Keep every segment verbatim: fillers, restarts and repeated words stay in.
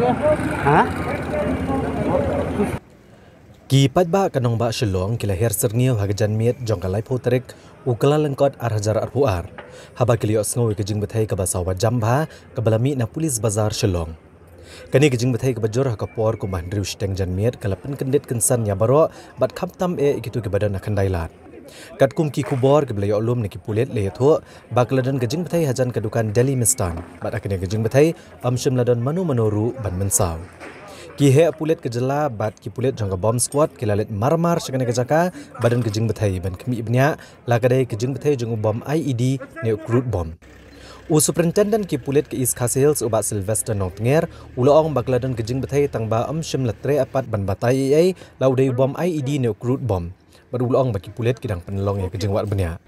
Ha? Ki paidbah ka nongbah Shillong ki la her syrngiew ha ka janmiet jong ka laiphew tarik u Kyllalyngkot ar hajar arphew ar, haba ki la ïohsngew ïa ka jingbthei kaba sawa jam bha kaba la mih na Police Bazar Shillong. Kane ka jingbthei kaba jur ha ka por kumba hynriew shiteng janmiet ka la pynkyndit kynsan ïa baroh bad khamtam eh ïa kito kiba don ha khyndai lad. Katkum ki khubor kiba la ïoh lum na ki pulit la ïathuh ba ka la don ka jingbthei hajan ka dukan Delhi Mistan bad ha kane ka jingbthei ym shym la don mano mano ruh ban mynsaw. Ki heh pulit ka jylla bad ki pulit jong ka bomb squad ki la leit marmar sha kane ka jaka ba don ka jingbthei ban khmih bniah la ka dei ka jingbthei jong u bom I E D ne u crude bomb. U Superintendent ki pulit ka East Khasi Hills u Bah Sylvester Nongtnger u la ong ba ka la don ka jingbthei tang ba ym shym la treh pat ban batai ei ei la u dei u bom I E D ne u crude bomb. Bad u la ong ba ki pulit ki dang pynlong ïa ka jingwad bniah.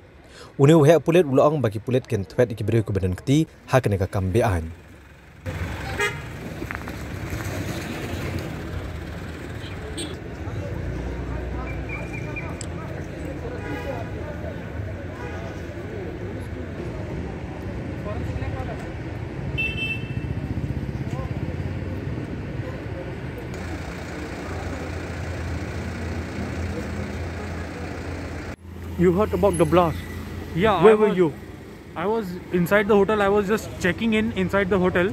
Une u heh pulit u la ong ba ki pulit kin thwet ïa ki briew kiba don kti ha kane ka kam be-aiñ. You heard about the blast? Yeah, Where I were was, you? I was inside the hotel. I was just checking in inside the hotel,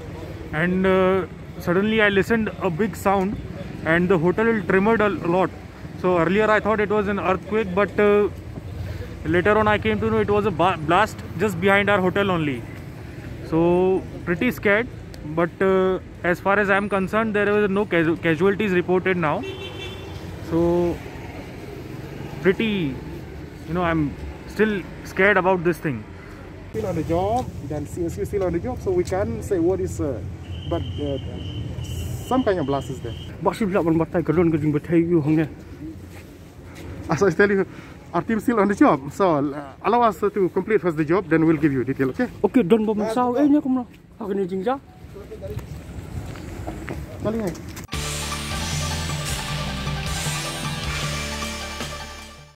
and uh, suddenly I listened a big sound, and the hotel trembled a lot. So earlier I thought it was an earthquake, but uh, later on I came to know it was a ba- blast just behind our hotel only. So pretty scared, but uh, as far as I'm concerned, there were no casu- casualties reported now. So pretty, you know, I'm still scared about this thing. Still on the job, then C S U still on the job, so we can't say what is, uh, but uh, some kind of blast is there. Ba shu lah ban batai ka don ka jingbthei ïa u hangne. As I tell you, our team still on the job, so uh, allow us to complete first the job, then we'll give you detail, okay? Okay, don bom saw eh nya kumno. Ha kane jingjia. Kali hai.